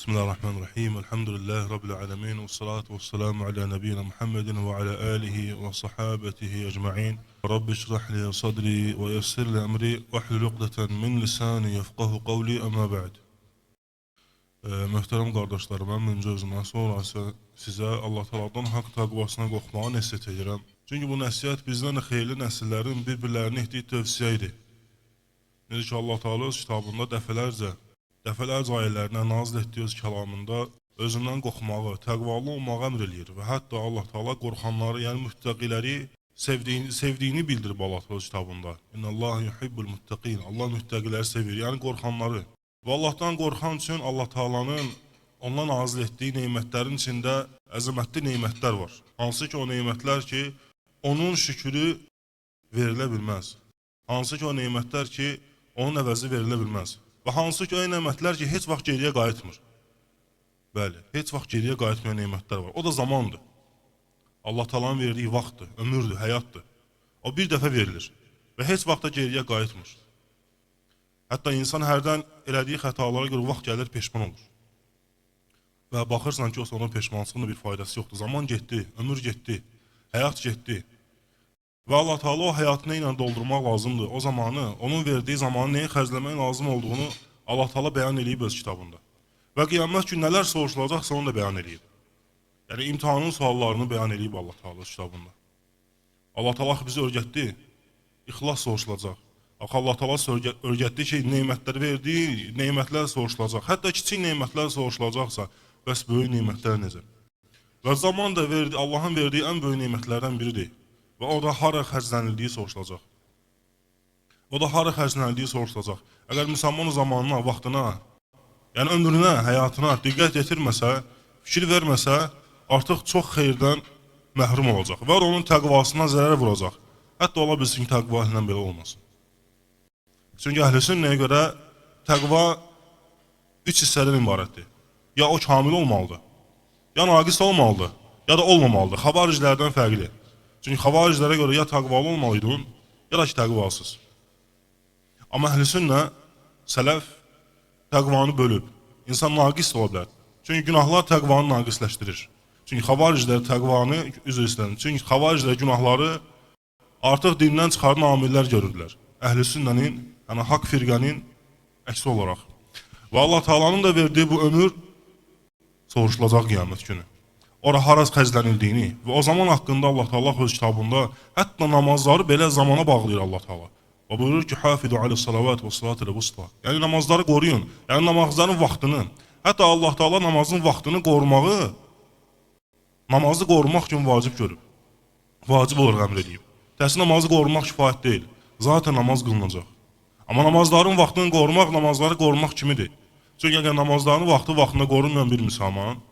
Bismillahirrahmanirrahim. Elhamdülillahi Rabbil alemin. Və salatu və selamu ala nəbiyyina Muhammedin və ala alihi və sahabetihi ecma'in. Rabbi şrah li sadri və yessir li əmri və ahlul uqdeten min lisani yefqahu qavli əmə ba'd. Möhtərəm qardaşlarım, mən öncə özümdən sonra isə sizə Allah Taala'dan haqq təqvasına qorxmağı nəsihət edirəm. Çünki bu nəsihət bizdən də xeyirli nəsillərin bir-birlərinə etdiyi tövsiyə idi. Necə ki Allah Taala öz kitabında dəfələrcə ayələrinə nazil etdiyi öz kəlamında özündən qorxmağı, təqvalı olmağı əmr eləyir və hətta Allah Taala qorxanları, yəni müttəqiləri sevdiyini bildirib Allah Taala öz kitabında. İnnallaha yuhibbul muttaqin. Allah müttəqiləri sevir, yəni qorxanları. Və Allahdan qorxan üçün Allah Taala'nın ondan nazil etdiyi nemətlərin içində əzəmətli nemətlər var. Hansı ki o nemətlər ki, onun şükrü verilə bilməz. Hansı ki o nemətlər ki, onun əvəzi verilə bilməz. Və hansı ki o nemətlər ki, heç vaxt geriyə qayıtmır. Bəli, heç vaxt geriyə qayıtmayan nemətlər var. O da zamandır. Allah Taala'nın verdiyi vaxtdır, ömürdür, həyatdır. O bir dəfə verilir və heç vaxt da geriyə qayıtmır. Hətta insan hərdən elədiyi xətalara görə vaxt gəlir, peşman olur. Və baxırsan ki, o sonra peşmançılığın bir faydası yoxdur. Zaman getdi, ömür getdi, həyat getdi. Və Allah Teala o həyatı nə ilə doldurmaq lazımdır? O zamanı, onun verdiyi zamanı nəyə xərcləmək lazım olduğunu Allah Teala bəyan eləyib öz kitabında. Və qiyamət günü nələr soruşulacaqsa onu da bəyan eləyib. Yəni imtahanın suallarını bəyan eləyib Allah Teala öz kitabında. Allah Teala bizi öyrətdi, ixlas soruşulacaq. Axı Allah Teala öyrətdi ki, nemətlər verdiyi nemətlər soruşulacaq. Hətta kiçik nemətlər soruşulacaqsa, bəs böyük nemətlər necə? Və zaman da verdi, Allahın verdiyi ən böyük nemətlərdən biridir. Və o da hara xərclənildiyi soruşulacaq. O da hara xərclənildiyi soruşulacaq. Əgər müsəlman zamanına, vaxtına, yəni ömrünə, həyatına diqqət yetirməsə, fikir verməsə, artıq çox xeyirdən məhrum olacaq və onun təqvasına zərər vuracaq. Hətta ola bilsin ki, təqva əhlindən belə olmasın. Çünki əhl-i sünnəyə görə təqva üç hissədən ibarətdir. Ya o kamil olmalıdır, ya naqis olmalıdır, ya da olmamalıdır. Xavariclərdən fərqli. Çünki xavariclərə görə ya təqvalı olmalıydın, ya da ki təqvasız. Amma əhl-i sünnə, sələf təqvanı bölüb. İnsan naqis də ola bilər. Çünki günahlar təqvanı naqisləşdirir. Çünki xavariclər təqvanı, üzr istəyirəm. Çünki xavariclər günahları artıq dindən çıxaran amillər görürlər. Əhl-i sünnənin, yəni haqq firqənin əksi olaraq. Və Allah Taala'nın da verdiyi bu ömür soruşulacaq qiyamət günü. Ora hara xərclənildiyini və o zaman haqqında Allah Taala öz kitabında hətta namazları belə zamana bağlayır Allah Taala. Və buyurur ki, hafizu alə-salavat və salatul vusta. Yəni namazları qoruyun. Yəni namazların vaxtını. Hətta Allah Taala namazın vaxtını qorumağı namazı qorumaq üçün vacib görüb. Vacib olaraq əmr edib. Təhsil namazı qorumaq kifayət deyil. Zaten namaz qılınacaq. Amma namazların vaxtını qorumaq namazları qorumaq kimidir. Çünki əgər namazlarını vaxtı vaxtında qorunmayan bir müsəlman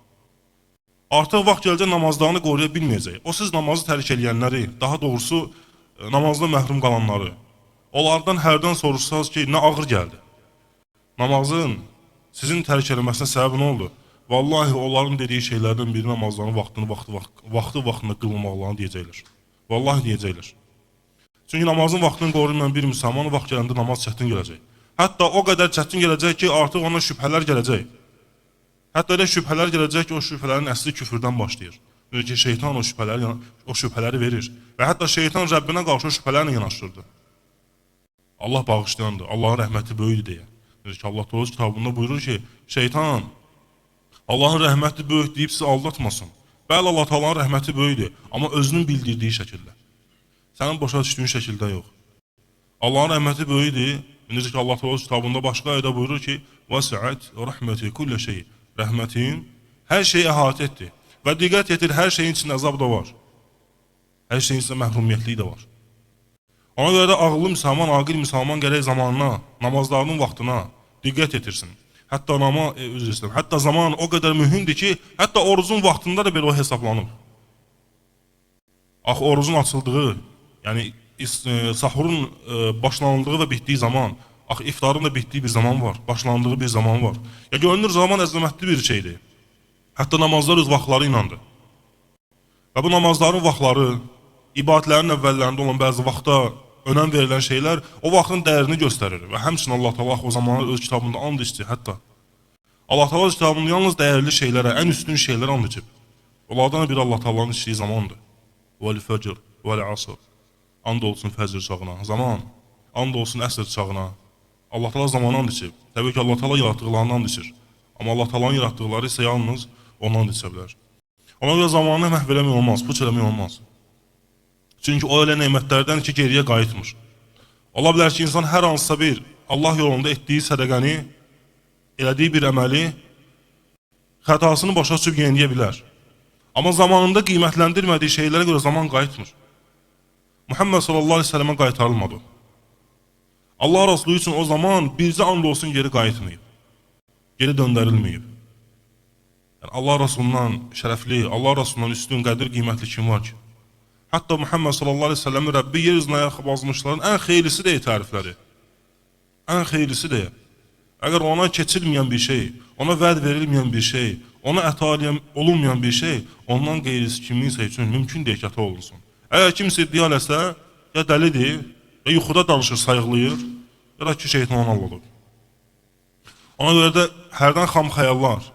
artıq vaxt gələcək namazlarını qoruya bilməyəcək. O siz namazı tərk eləyənləri, daha doğrusu namazda məhrum qalanları, onlardan hərdən soruşsaz ki, nə ağır gəldi. Namazın sizin tərk eləməsinə səbəb nə oldu? Vallahi onların dediyi şeylərdən biri namazların vaxtı vaxtında qılınmaqlarını deyəcəklər. Vallahi deyəcəklər. Çünki namazın vaxtını qorumayan bir müsəlman vaxt gələndə namaz çətin gələcək. Hətta o qədər çətin gələcək ki, artıq ona şübhələr gələcək. Hətta elə şübhələr gələcək ki, o şübhələrin əsli küfürdən başlayır. Çünki ki, şeytan o şübhələri verir. Və hətta şeytan Rəbbinə qarşı o şübhələrlə yanaşdırdı. Allah bağışlayandır, Allahın rəhməti böyükdür deyə. Çünki ki, Allah öz kitabında buyurur ki, şeytan Allahın rəhməti böyük deyib sizi aldatmasın. Bəli, Allah Taala'nın rəhməti böyükdür, amma özünün bildirdiyi şəkildə. Sənin başa düşdüyün şəkildə yox. Allahın rəhməti böyükdür. Necə ki, Allah Teala öz kitabında başqa ayədə buyurur ki, "Vəsiət rəhməti kullə şey." Rəhmətim hər şeyi əhatə etdi. Və diqqət yetir, hər şeyin içində əzab da var. Hər şeyin içində məhrumiyyətlik də var. Ona görə də ağıllı müsəlman, aqil müsəlman gərək zamanına, namazlarının vaxtına diqqət yetirsin. Hətta üzr istəyirəm. Hətta zaman o qədər mühümdür ki, hətta orucun vaxtında da belə o hesablanıb. Axı orucun açıldığı, yəni sahurun başlanıldığı və bitdiyi zaman, axı iftarın da bitdiyi bir zaman var, başlandığı bir zaman var. Ya görünür zaman əzəmətli bir şeydir. Hətta namazlar öz vaxtları ilandır. Və bu namazların vaxtları, ibadətlərin əvvəllərində olan bəzi vaxta önəm verilən şeylər o vaxtın dəyərini göstərir. Və həmçinin Allah Teala o zamanlar öz kitabında and içdi hətta. Allah Taala kitabında yalnız dəyərli şeylərə, ən üstün şeylərə and içib. Onlardan biri Allah Taala'nın içdiyi zamandır. Vəl-fəcr, vəl-asr. And olsun fəcr çağına, zaman. And olsun əsr çağına. Allah Taala zamanı and içib. Təbii ki, Allah Taala yaratdıqlarını and içir. Amma Allah Taala'nın yaratdıqları isə yalnız ondan and içə bilər. Ona görə zamanı məhv eləmək olmaz, puç eləmək olmaz. Çünki o elə nemətlərdən ki, geriyə qayıtmır. Ola bilər ki, insan hər hansısa bir Allah yolunda etdiyi sədəqəni, elədiyi bir əməli xətasını başa düşüb yeniləyə bilər. Amma zamanında qiymətləndirmədiyi şeylərə görə zaman qayıtmır. Muhammed sallallahu aleyhi ve sellem'e qaytarılmadı. Allah Resulü üçün o zaman bircə and olsun geri qayıtmayıb. Geri döndərilməyib. Yəni Allah Resulundan şərəfli, Allah Resulundan üstün, qədir, qiymətli kim var ki? Hətta Muhammed sallallahu aleyhi ve sellemin Rəbbi yer üzünə ayaq basmışların ən xeyirlisi deyə tərifləri. Ən xeyirlisi deyə. Əgər ona keçilməyən bir şey, ona vəd verilməyən bir şey, ona əta olunmayan bir şey, ondan qeyrisi kiminsə üçün mümkün deyil ki, əta olunsun. Əgər kimsə iddia eləsə, ya dəlidir, ya yuxuda danışır, sayıqlayır, ya da ki, şeytan onu aldadır. Ona görə də hərdən xam xəyallar,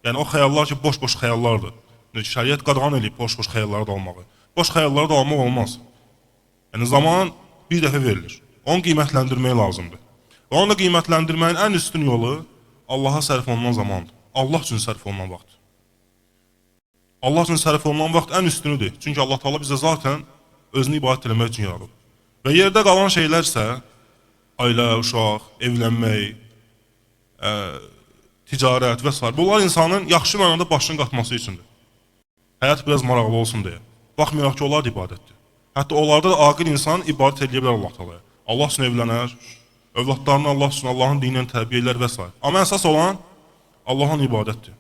yəni o xəyallar ki, boş-boş xəyallardır. Şəriət qadağan eləyib boş-boş xəyallara dalmağı. Boş xəyallara dalmaq olmaz. Yəni zaman bir dəfə verilir. Onu qiymətləndirmək lazımdır. Və onu da qiymətləndirməyin ən üstün yolu Allaha sərf olunan zamandır. Allah üçün sərf olunan vaxt. Allah üçün sərf olunan vaxt ən üstünüdür. Çünki Allah Taala bizə zaten özünü ibadət eləmək üçün yaradıb. Və yerdə qalan şeylər isə ailə, uşaq, evlənmək, ticarət və s. Bunlar insanın yaxşı mənada başını qatması üçündür. Həyat biraz maraqlı olsun deyə. Baxmayaraq ki, onlar da ibadətdir. Hətta onlarda da aqil insan ibadət eləyə bilər Allah Taalaya. Allah üçün evlənər, övladlarını Allah üçün, Allahın dini ilə tərbiyə edər və s. Amma əsas olan Allahın ibadətdir.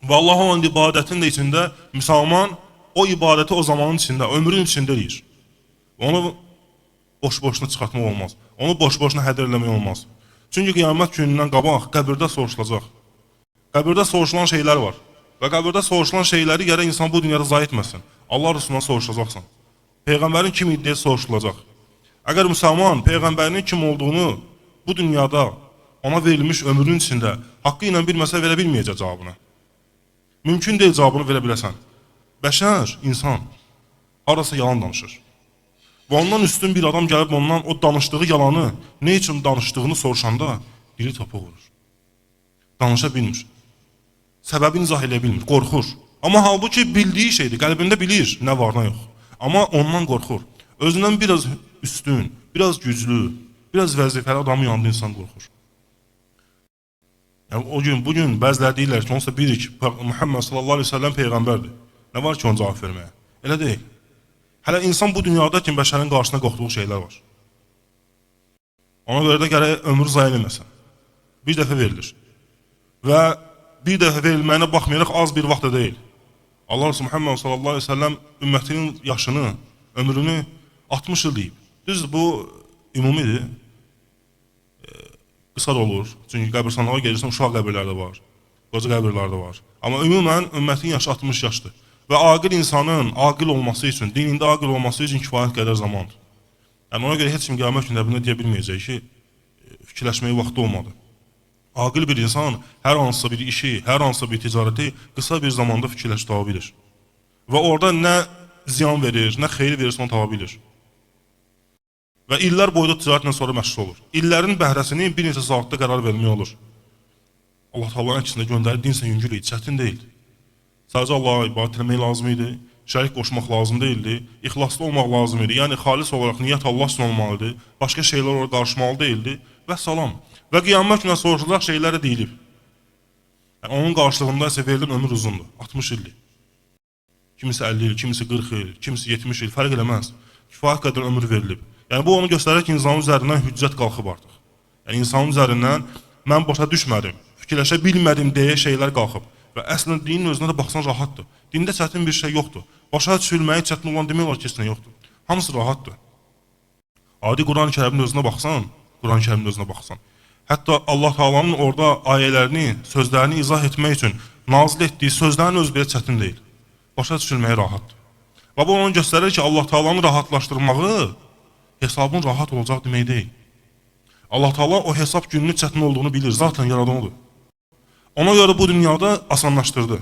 Və Allahın olan ibadətin də içində müsəlman o ibadəti o zamanın içində, ömrün içində eləyir. Onu boş-boşuna çıxartmaq olmaz. Onu boş-boşuna hədər eləmək olmaz. Çünki qiyamət günündən qabaq qəbirdə soruşulacaq. Qəbirdə soruşulan şeylər var. Və qəbirdə soruşulan şeyləri gərək insan bu dünyada zayi etməsin. Allah Resulundan soruşacaqsan. Peyğəmbərin kim idi deyə soruşulacaq. Əgər müsəlman peyğəmbərinin kim olduğunu bu dünyada ona verilmiş ömrünün içində haqqı ilə bilməsə verə bilməyəcək cavabını. Mümkün deyil cavabını verə biləsən. Bəşər, insan harasa yalan danışır. Və ondan üstün bir adam gəlib ondan o danışdığı yalanı nə üçün danışdığını soruşanda dili topuq vurur. Danışa bilmir. Səbəbini izah eləyə bilmir, qorxur. Amma halbuki bildiyi şeydir, qəlbində bilir nə var, nə yox. Amma ondan qorxur. Özündən biraz üstün, biraz güclü, biraz vəzifəli adamın yanında insan qorxur. Yəni o gün, bu gün bəziləri deyirlər ki, onsuz da bilirik ki, Muhammed sallallahu aleyhi ve sellem peyğəmbərdir. Nə var ki, ona cavab verməyə? Elə deyil. Hələ insan bu dünyada ki, bəşərin qarşısına qorxduğu şeylər var. Ona görə də gərək ömrü zayi eləməsən. Bir dəfə verilir. Və bir dəfə verilməyinə baxmayaraq az bir vaxt da deyil. Allah Resulü Muhammed sallallahu aleyhi ve sellem ümmətinin yaşını, ömrünü 60 il deyib. Düzdür, bu ümumidir. Qısa da olur. Çünki qəbirstanlığa gelirsən, uşaq qəbirləri də var. Qoca qəbirlər də var. Amma ümumən ümmətin yaşı 60 yaşdır. Və aqil insanın aqil olması üçün, dinində aqil olması üçün kifayət qədər zamandır. Yəni ona görə heç kim qiyamət günü bunu deyə bilməyəcək ki, fikirləşməyə vaxtı olmadı. Aqil bir insan hər hansısa bir işi, hər hansısa bir ticarəti qısa bir zamanda fikirləşib tapa bilir. Və orada nə ziyan verir, nə xeyir verir, onu tapa bilir. Və illər boyda ticarətlə sonra məşğul olur. İllərin bəhrəsini bir neçə saatda qərar vermək olur. Allah Taala'nın əksinə göndərib dinsə yüngül idi, çətin deyildi. Sadəcə Allaha ibadət etmək lazım idi, şərik qoşmaq lazım deyildi, ixlaslı olmaq lazım idi. Yəni xalis olaraq niyyət Allah üçün olmalı idi, başqa şeylər ora qarışmalı deyildi və salam. Və qiyamət günə soruşulacaq şeylər də deyilib. Yəni onun qarşılığında isə verilən ömür uzundur, 60 ildir. Kimisi 50 il, kimisi 40 il, kimisi 70 il, fərq eləməz. Kifayət qədər ömür verilib. Yəni bu onu göstərir ki, insanın üzərindən hüccət qalxıb artıq. Yəni insanın üzərindən mən başa düşmədim, fikirləşə bilmədim deyə şeylər qalxıb. Və əslində dinin özünə də baxsan rahatdır. Dində çətin bir şey yoxdur. Başa düşülməyi çətin olan demək olar ki, heç nə yoxdur. Hamısı rahatdır. Adi Quran-ı Kərimin özünə baxsan, Quran-ı Kərimin özünə baxsan. Hətta Allah Taala'nın orada ayələrini, sözlərini izah etmək üçün nazil etdiyi sözlərin özü belə çətin deyil. Başa düşülməyi rahatdır. Və bu onu göstərir ki, Allah Taala'nı rahatlaşdırmağı hesabın rahat olacaq demək deyil. Allah Taala o hesab gününün çətin olduğunu bilir. Zaten yaradan odur. Ona görə bu dünyada asanlaşdırdı.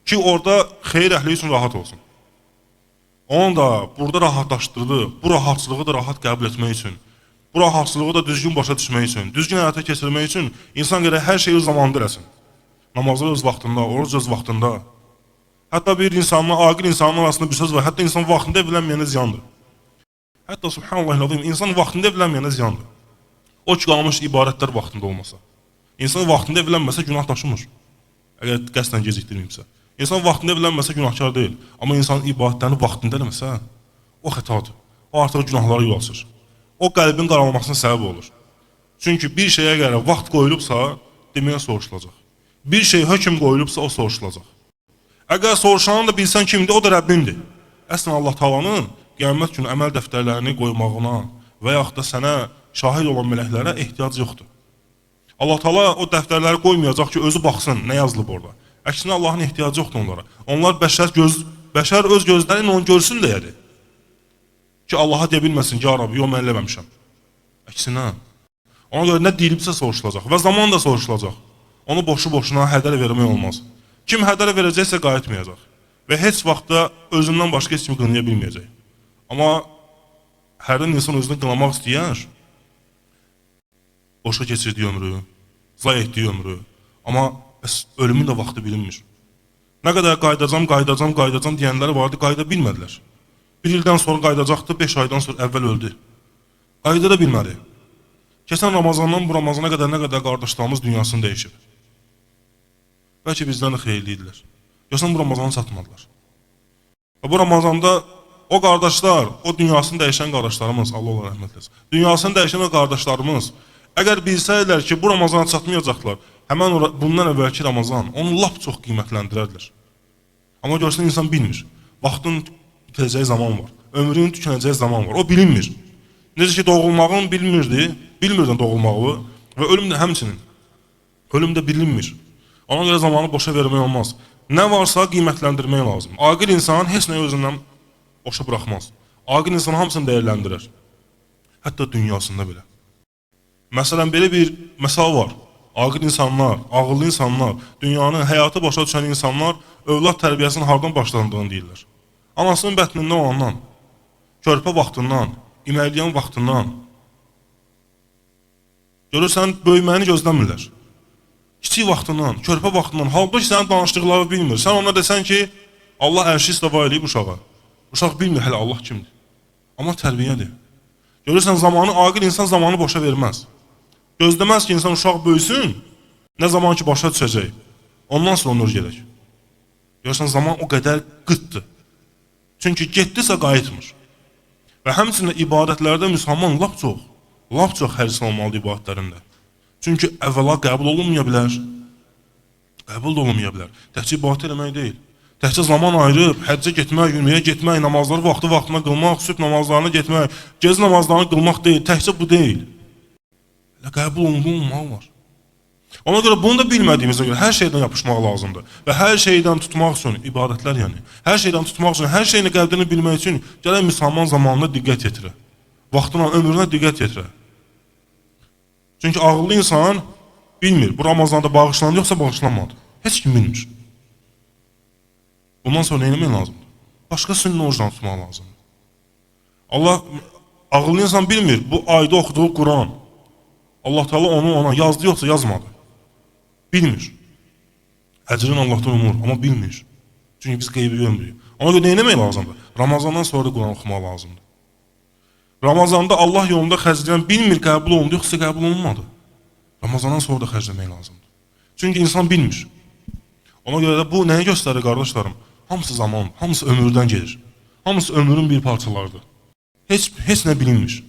Ki orada xeyir əhli üçün rahat olsun. Onu da burada rahatlaşdırdı. Bu rahatçılığı da rahat qəbul etmək üçün, bu rahatçılığı da düzgün başa düşmək üçün, düzgün həyata keçirmək üçün insan gərək hər şeyi öz zamanında eləsin. Namazı öz vaxtında, oruc öz vaxtında. Hətta bir insanla, aqil insanın arasında bir söz var. Hətta insan vaxtında evlənməyənə ziyandır. Hətta subhanallah, insan vaxtında evlənməyənə ziyandır. O ki qalmış ibadətlər vaxtında olmasa. İnsan vaxtında evlənməsə günah daşımır. Əgər qəsdən gecikdirməyibsə. İnsan vaxtında evlənməsə günahkar deyil. Amma insan ibadətlərini vaxtında eləməsə, o xətadır. O artıq günahlara yol açır. O qəlbin qaralmasına səbəb olur. Çünki bir şeyə görə vaxt qoyulubsa, deməyə soruşulacaq. Bir şey hökm qoyulubsa, o soruşulacaq. Əgər soruşanı da bilsən kimdir, o da Rəbbindir. Əslən Allah Taala'nın qiyamət günü əməl dəftərlərini qoymağına və yaxud da sənə şahid olan mələklərə ehtiyac yoxdur. Allah Taala o dəftərləri qoymayacaq ki, özü baxsın nə yazılıb orada. Əksinə Allahın ehtiyacı yoxdur onlara. Onlar bəşər öz gözləri ilə onu görsün deyədir. Ki Allaha deyə bilməsin ki, ya Rabbi, yox mən eləməmişəm. Əksinə. Ona görə nə deyilibsə soruşulacaq və zaman da soruşulacaq. Onu boşu-boşuna hədər vermək olmaz. Kim hədər verəcəksə qayıtmayacaq və heç vaxt da özündən başqa heç kimi qınaya bilməyəcək. Amma hərdən insan özünü qınamaq istəyər, boşa keçirdiyi ömrü, zay etdiyi ömrü. Amma bəs ölümün də vaxtı bilinmir. Nə qədər qayıdacam, qayıdacam, qayıdacam deyənləri vardı, qayıda bilmədilər. Bir ildən sonra qayıdacaqdı, 5 aydan sonra əvvəl öldü. Qayıda da bilmədi. Keçən Ramazandan bu Ramazana qədər nə qədər qardaşlarımız dünyasını dəyişib. Bəlkə bizdən də xeyirli idilər. Yoxsa bu Ramazanı çatmadılar. Və bu Ramazanda o qardaşlar, o dünyasını dəyişən qardaşlarımız, Allah onlara rəhmət eləsin. Dünyasını dəyişən o qardaşlarımız, əgər bilsəydilər ki, bu Ramazana çatmayacaqlar, həmən bundan əvvəlki Ramazan onu lap çox qiymətləndirərdilər. Amma görsən insan bilmir. Vaxtın bitəcəyi zaman var. Ömrünün tükənəcəyi zaman var. O bilinmir. Necə ki doğulmağın bilmirdi, bilmirdin doğulmağı və ölüm də həmçinin. Ölüm də bilinmir. Ona görə zamanı boşa vermək olmaz. Nə varsa qiymətləndirmək lazım. Aqil insan heç nəyi özündən boşa buraxmaz. Aqil insan hamısını dəyərləndirər. Hətta dünyasında belə. Məsələn, belə bir məsəl var. Aqil insanlar, ağıllı insanlar, dünyanın, həyatı başa düşən insanlar övlad tərbiyəsinin hardan başlandığını deyirlər. Anasının bətnində olandan, körpə vaxtından, iməliyən vaxtından. Görürsən, böyüməyini gözləmirlər. Kiçik vaxtından, körpə vaxtından, halbuki sənin danışdıqları bilmir. Sən ona desən ki, Allah ərşi istiva eləyib uşağa. Uşaq bilmir hələ Allah kimdir. Amma tərbiyədir. Görürsən, zamanı, aqil insan zamanı boşa verməz. Gözləməz ki, insan uşaq böyüsün, nə zaman ki başa düşəcək. Ondan sonra onur gedək. Görürsən, zaman o qədər qıtdır. Çünki getdisə qayıtmır. Və həmçinin ibadətlərdə müsəlman lap çox həris olmalıdır ibadətlərində. Çünki əvvəla qəbul olunmaya bilər. Qəbul də olunmaya bilər. Təkcə ibadət eləmək deyil. Təkcə zaman ayırıb, həccə getmək, ümrəyə getmək, namazları vaxtı-vaxtına qılmaq, sübh namazlarına getmək, gecə namazlarını qılmaq deyil. Təkcə bu deyil. Elə qəbul olunmağı var. Ona görə bunu da bilmədiyimizə görə hər şeydən yapışmaq lazımdır. Və hər şeydən tutmaq üçün, ibadətlər yəni, hər şeydən tutmaq üçün, hər şeyin qədrini bilmək üçün gərək müsəlman zamanına diqqət yetirə. Vaxtına, ömrünə diqqət yetirə. Çünki ağıllı insan bilmir, bu Ramazanda bağışlandı yoxsa bağışlanmadı. Heç kim bilmir. Bundan sonra nə etmək lazımdır? Başqa sünnə orucdan tutmaq lazımdır. Allah, ağıllı insan bilmir, bu ayda oxuduğu Quran. Allah Teala onu ona yazdı yoxsa yazmadı. Bilmir. Əcrini Allahdan umur, amma bilmir. Çünki biz qeybi görmürük. Ona görə nə etmək lazımdır? Ramazandan sonra da Quran oxumaq lazımdır. Ramazanda Allah yolunda xərcləyən bilmir qəbul olundu yoxsa qəbul olunmadı. Ramazandan sonra da xərcləmək lazımdır. Çünki insan bilmir. Ona görə də bu nəyi göstərir qardaşlarım? Hamısı zaman, hamısı ömürdən gedir. Hamısı ömrün bir parçalarıdır. Heç nə bilinmir.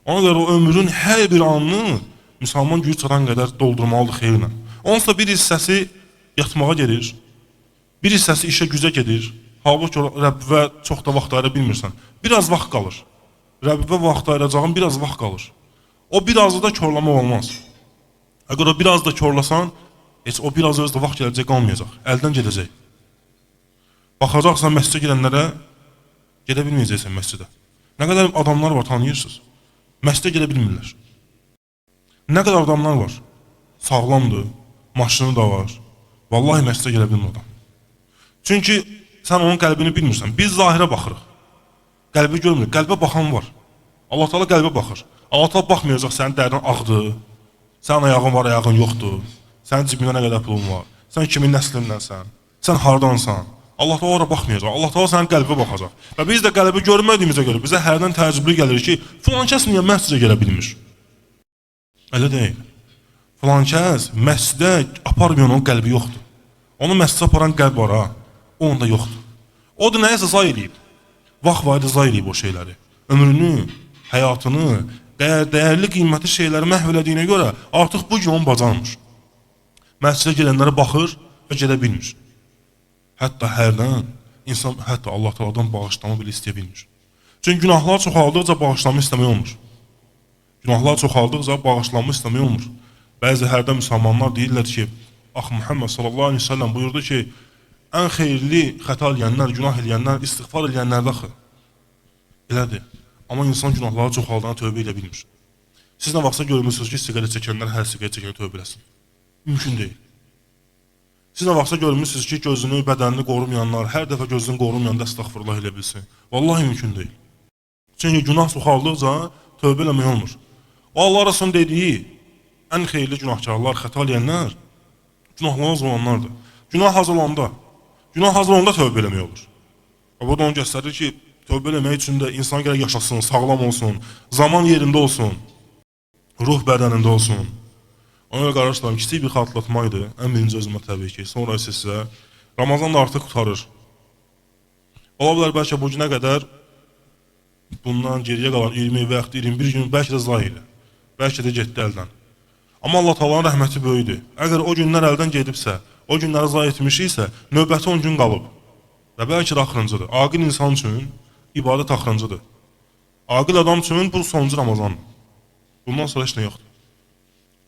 Ona görə o ömrün hər bir anını müsəlman gücü çatan qədər doldurmalıdır xeyirlə. Onsuz da bir hissəsi yatmağa gedir, bir hissəsi işə gücə gedir. Halbuki Rəbbə çox da vaxt ayıra bilmirsən. Biraz vaxt qalır. Rəbbə vaxt ayıracağın biraz vaxt qalır. O birazı da korlamaq olmaz. Əgər o biraz da korlasan, heç o biraz özdə vaxt gələcək qalmayacaq. Əldən gedəcək. Baxacaqsan məscidə girənlərə, gedə bilməyəcəksən məscidə. Nə qədər adamlar var, tanıyırsınız. Məscidə gedə bilmirlər. Nə qədər adamlar var, sağlamdır, maşını da var. Vallahi məscidə gələ bilmir adam. Çünki sən onun qəlbini bilmirsən. Biz zahirə baxırıq. Qəlbi görmürük. Qəlbə baxan var. Allah Teala qəlbə baxır. Allah Teala baxmayacaq sənin dərin ağdır, sənin ayağın var, ayağın yoxdur, sənin cibində nə qədər pulun var, sən kimin nəslindənsən, sən hardansan. Allah Teala ora baxmayacaq. Allah Teala sənin qəlbə baxacaq. Və biz də qəlbi görmədiyimizə görə bizə hərdən təəccüblü gəlir ki, filan kəs niyə məscidə gələ bilmir? Elə deyil. Filan kəs məscidə aparmayan onun qəlbi yoxdur. Onu məscidə aparan qəlb var ha, o onda yoxdur. O da nəyəsə zay eləyib. Vaxt vayda zay eləyib o şeyləri. Ömrünü, həyatını, dəyərli, qiymətli şeyləri məhv elədiyinə görə artıq bu gün onu bacarmır. Məscidə gələnlərə baxır və gedə bilmir. Hətta hərdən insan hətta Allah Teala'dan bağışlama belə istəyə bilmir. Çünki günahlar çoxaldıqca bağışlanma istəmək olmur. Günahlar çoxaldıqca bağışlanma istəmək olmur. Bəzi hərdən müsəlmanlar deyirlər ki, ax Muhammed sallallahu aleyhi ve sellem buyurdu ki, ən xeyirli xəta eləyənlər, günah eləyənlər, istiğfar eləyənlərdir axı. Elədir. Amma insan günahları çoxaldığına tövbə edə bilmir. Siz nə vaxtsa görmüsünüz ki, siqaret çəkənlər hər siqaret çəkənə tövbə eləsin. Mümkün deyil. Siz nə vaxtsa görmüsünüz ki, gözünü, bədənini qorumayanlar, hər dəfə gözünü qorumayanda əstəğfurullah elə bilsin. Vallahi mümkün deyil. Çünki günah çoxaldıqca tövbə eləmək olmur. O Allah Resulünün dediyi ən xeyirli günahkarlar, xəta eləyənlər günahları az olanlardır. Günah az olanda, günah az olanda tövbə eləmək olur. Və bu da onu göstərir ki, tövbə eləmək üçün də insan gərək yaşasın, sağlam olsun, zaman yerində olsun, ruh bədənində olsun. Ona görə qardaşlarım, kiçik bir xatırlatma idi. Ən birinci özümə təbii ki, sonra isə sizə. Ramazan da artıq qurtarır. Ola bilər bəlkə bu günə qədər bundan geriyə qalan 20 və yaxud 21 gün bəlkə də zayi ilə. Bəlkə də getdi əldən. Amma Allah Taala'nın rəhməti böyükdür. Əgər o günlər əldən gedibsə, o günləri zayi etmişiksə, növbəti 10 gün qalıb. Və bəlkə də axırıncıdır. Aqil insan üçün ibadət axırıncıdır. Aqil adam üçün bu sonuncu Ramazandır. Bundan sonra heç nə yoxdur.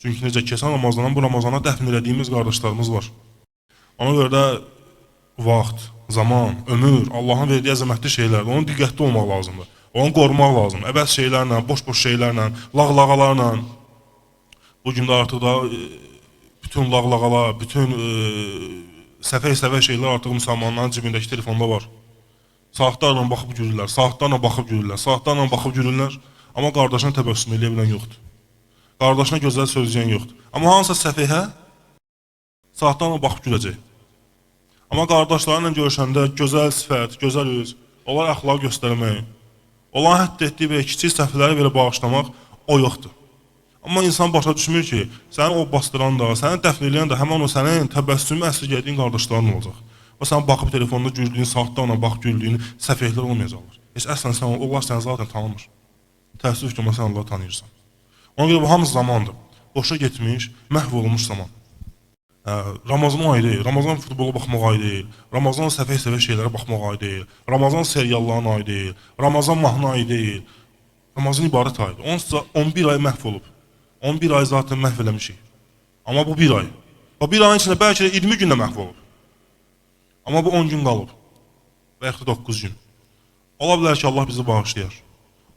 Çünki necə keçən Ramazandan bu Ramazana dəfn elədiyimiz qardaşlarımız var. Ona görə də vaxt, zaman, ömür, Allahın verdiyi əzəmətli şeylərdir. Onun diqqətli olmaq lazımdır. Onu qorumaq lazımdır. Əbəs şeylərlə, boş-boş şeylərlə, lağlağalarla. Bu gün də artıq da bütün lağlağalar, bütün səfək-səfək şeylər artıq müsəlmanların cibindəki telefonda var. Saatlarla baxıb gülürlər, saatlarla baxıb gülürlər, saatlarla baxıb gülürlər. Amma qardaşına təbəssüm eləyə bilən yoxdur. Qardaşına gözəl söz deyən yoxdur. Amma hansısa səfehə saatlarla baxıb güləcək. Amma qardaşlarıyla görüşəndə gözəl sifət, gözəl üz, onlar əxlaq göstərmək, onların hətta etdiyi belə kiçik səhvləri belə bağışlamaq o yoxdur. Amma insan başa düşmür ki, səni o basdıran da, səni dəfn eləyən də həmin o sənin təbəssümü əsirgədiyin qardaşların olacaq. O sən baxıb telefonda güldüyün, saatlarla baxıb güldüyün səfehlər olmayacaqlar. Heç əslən sən, onlar səni zaten tanımır. Təəssüf ki, amma sən onları tanıyırsan. Ona görə bu hamısı zamandır. Boşa getmiş, məhv olmuş zaman. Ramazan ayı deyil, Ramazan futbola baxmaq ayı deyil, Ramazan səfeh-səfeh şeylərə baxmaq ayı deyil, Ramazan serialların ayı deyil, Ramazan mahnı ayı deyil. Ramazan ibarət ayıdır. Onsuz da 11 ay məhv olub. 11 ay zaten məhv eləmişik. Amma bu bir ay. O bir ayın içində bəlkə də 20 gündə məhv olub. Amma bu 10 gün qalıb. Və yaxud da 9 gün. Ola bilər ki, Allah bizi bağışlayar.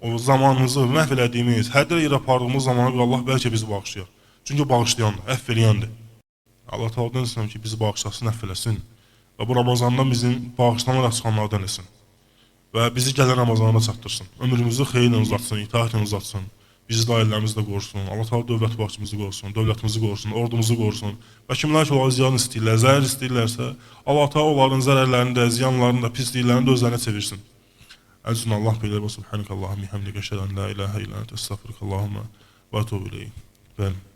O zamanımızı məhv elədiyimiz, hədər yerə apardığımız zamana görə Allah bəlkə bizi bağışlayar. Çünki bağışlayandır, əfv eləyəndir. Allah Teala'dan istəyirəm ki, bizi bağışlasın, əfv eləsin. Və bu Ramazandan bizim bağışlamayla çıxanlardan eləsin. Və bizi gələn Ramazana çatdırsın. Ömrümüzü xeyirlə uzatsın, itaətlə uzatsın. Bizi də ailəmizi də qorusun. Allah Teala dövlət başçımızı qorusun, dövlətimizi qorusun, ordumuzu qorusun. Və kimlər ki, onlara ziyan istəyirlər, zərər istəyirlərsə, Allah Teala onların zərərlərini də, ziyanlarını da, pisliklərini də özlərinə çevirsin. Əzizun Allah bilir və subhanəkə Allahumma bihamdika əşhədu en la ilaha illa ente estəğfiruke Allahumma və etûbü ileyk. Bəli.